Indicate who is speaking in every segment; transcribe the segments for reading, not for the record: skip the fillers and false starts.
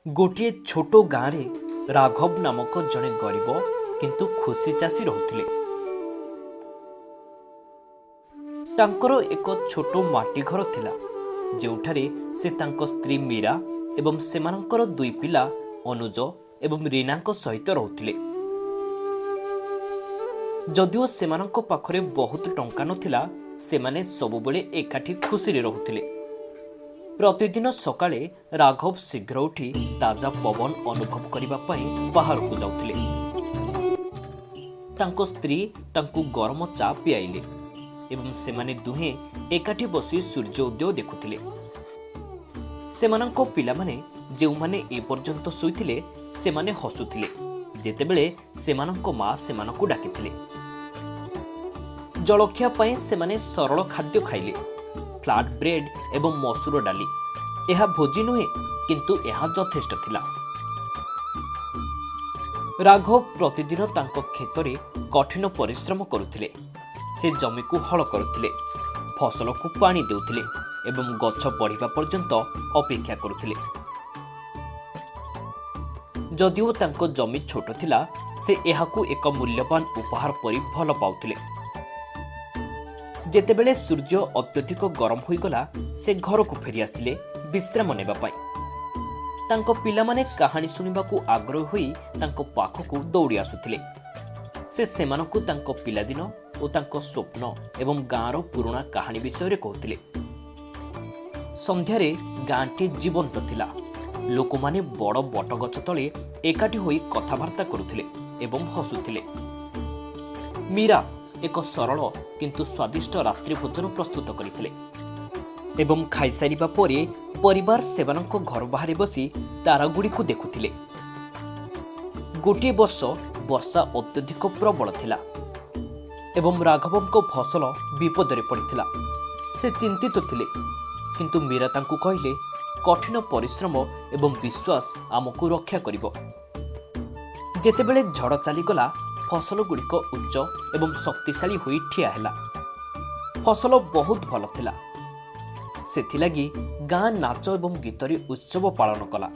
Speaker 1: ଗୋଟିଏ ଛୋଟ ଗାଁରେ ରାଘବ ନାମକ ଜଣେ ଗରିବ କିନ୍ତୁ ଖୁସି ଚାଷୀ ରହୁଥିଲେ। ତାଙ୍କର ଏକ ଛୋଟ ମାଟି ଘର ଥିଲା, ଯେଉଁଠାରେ ସେ ତାଙ୍କ ସ୍ତ୍ରୀ ମୀରା ଏବଂ ସେମାନଙ୍କର ଦୁଇ ପିଲା ଅନୁଜ ଏବଂ ରୀନାଙ୍କ ସହିତ ରହୁଥିଲେ। ଯଦିଓ ସେମାନଙ୍କ ପାଖରେ ବହୁତ ଟଙ୍କା ନଥିଲା, ସେମାନେ ସବୁବେଳେ ଏକାଠି ଖୁସିରେ ରହୁଥିଲେ। ପ୍ରତିଦିନ ସକାଳେ ରାଘବ ଶୀଘ୍ର ଉଠି ତାଜା ପବନ ଅନୁଭବ କରିବା ପାଇଁ ବାହାରକୁ ଯାଉଥିଲେ। ତାଙ୍କ ସ୍ତ୍ରୀ ତାଙ୍କୁ ଗରମ ଚା ପିଆଇଲେ ଏବଂ ସେମାନେ ଦୁହେଁ ଏକାଠି ବସି ସୂର୍ଯ୍ୟ ଉଦୟ ଦେଖୁଥିଲେ। ସେମାନଙ୍କ ପିଲାମାନେ, ଯେଉଁମାନେ ଏପର୍ଯ୍ୟନ୍ତ ଶୋଇଥିଲେ, ସେମାନେ ହସୁଥିଲେ ଯେତେବେଳେ ସେମାନଙ୍କ ମା ସେମାନଙ୍କୁ ଡାକିଥିଲେ। ଜଳଖିଆ ପାଇଁ ସେମାନେ ସରଳ ଖାଦ୍ୟ ଖାଇଲେ, ଫ୍ଲାଟ୍ ବ୍ରେଡ୍ ଏବଂ ମସୁର ଡାଲି। ଏହା ଭୋଜି ନୁହେଁ, କିନ୍ତୁ ଏହା ଯଥେଷ୍ଟ ଥିଲା। ରାଘବ ପ୍ରତିଦିନ ତାଙ୍କ କ୍ଷେତରେ କଠିନ ପରିଶ୍ରମ କରୁଥିଲେ। ସେ ଜମିକୁ ହଳ କରୁଥିଲେ, ଫସଲକୁ ପାଣି ଦେଉଥିଲେ ଏବଂ ଗଛ ବଢ଼ିବା ପର୍ଯ୍ୟନ୍ତ ଅପେକ୍ଷା କରୁଥିଲେ। ଯଦିଓ ତାଙ୍କ ଜମି ଛୋଟ ଥିଲା, ସେ ଏହାକୁ ଏକ ମୂଲ୍ୟବାନ ଉପହାର ପରି ଭଲ ପାଉଥିଲେ। ଯେତେବେଳେ ସୂର୍ଯ୍ୟ ଅତ୍ୟଧିକ ଗରମ ହୋଇଗଲା, ସେ ଘରକୁ ଫେରିଆସିଲେ ବିଶ୍ରାମ ନେବା ପାଇଁ। ତାଙ୍କ ପିଲାମାନେ କାହାଣୀ ଶୁଣିବାକୁ ଆଗ୍ରହୀ ହୋଇ ତାଙ୍କ ପାଖକୁ ଦୌଡ଼ି ଆସୁଥିଲେ। ସେ ସେମାନଙ୍କୁ ତାଙ୍କ ପିଲାଦିନ ଓ ତାଙ୍କ ସ୍ୱପ୍ନ ଏବଂ ଗାଁର ପୁରୁଣା କାହାଣୀ ବିଷୟରେ କହୁଥିଲେ। ସନ୍ଧ୍ୟାରେ ଗାଁଟି ଜୀବନ୍ତ ଥିଲା। ଲୋକମାନେ ବଡ଼ ବଟଗଛ ତଳେ ଏକାଠି ହୋଇ କଥାବାର୍ତ୍ତା କରୁଥିଲେ ଏବଂ ହସୁଥିଲେ। ମୀରା ଏକ ସରଳ କିନ୍ତୁ ସ୍ୱାଦିଷ୍ଟ ରାତ୍ରି ଭୋଜନ ପ୍ରସ୍ତୁତ କରିଥିଲେ ଏବଂ ଖାଇସାରିବା ପରେ ପରିବାର ସେମାନଙ୍କ ଘର ବାହାରେ ବସି ତାରାଗୁଡ଼ିକୁ ଦେଖୁଥିଲେ। ଗୋଟିଏ ବର୍ଷ ବର୍ଷା ଅତ୍ୟଧିକ ପ୍ରବଳ ଥିଲା ଏବଂ ରାଘବଙ୍କ ଫସଲ ବିପଦରେ ପଡ଼ିଥିଲା। ସେ ଚିନ୍ତିତ ଥିଲେ, କିନ୍ତୁ ମୀରା ତାଙ୍କୁ କହିଲେ, "କଠିନ ପରିଶ୍ରମ ଏବଂ ବିଶ୍ୱାସ ଆମକୁ ରକ୍ଷା କରିବ।" ଯେତେବେଳେ ଝଡ଼ ଚାଲିଗଲା, ଫସଲଗୁଡ଼ିକ ଉଚ୍ଚ ଏବଂ ଶକ୍ତିଶାଳୀ ହୋଇ ଠିଆ ହେଲା। ଫସଲ ବହୁତ ଭଲ ଥିଲା। ସେଥିଲାଗି ଗାଁ ନାଚ ଏବଂ ଗୀତରେ ଉତ୍ସବ ପାଳନ କଲା।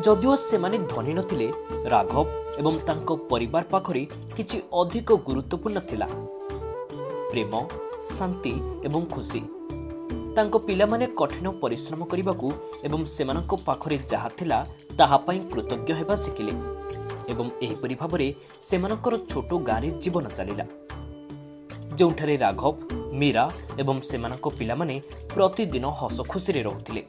Speaker 1: ଯଦିଓ ସେମାନେ ଧନୀ ନଥିଲେ, ରାଘବ ଏବଂ ତାଙ୍କ ପରିବାର ପାଖରେ କିଛି ଅଧିକ ଗୁରୁତ୍ୱପୂର୍ଣ୍ଣ ଥିଲା: ପ୍ରେମ, ଶାନ୍ତି ଏବଂ ଖୁସି। ତାଙ୍କ ପିଲାମାନେ କଠିନ ପରିଶ୍ରମ କରିବାକୁ ଏବଂ ସେମାନଙ୍କ ପାଖରେ ଯାହା ଥିଲା ତାହା ପାଇଁ କୃତଜ୍ଞ ହେବା ଶିଖିଲେ ଏବଂ ଏହିପରି ଭାବରେ ସେମାନଙ୍କର ଛୋଟ ଗାଁରେ ଜୀବନ ଚାଲିଲା, ଯେଉଁଠାରେ ରାଘବ, ମୀରା ଏବଂ ସେମାନଙ୍କ ପିଲାମାନେ ପ୍ରତିଦିନ ହସ ଖୁସିରେ ରହୁଥିଲେ।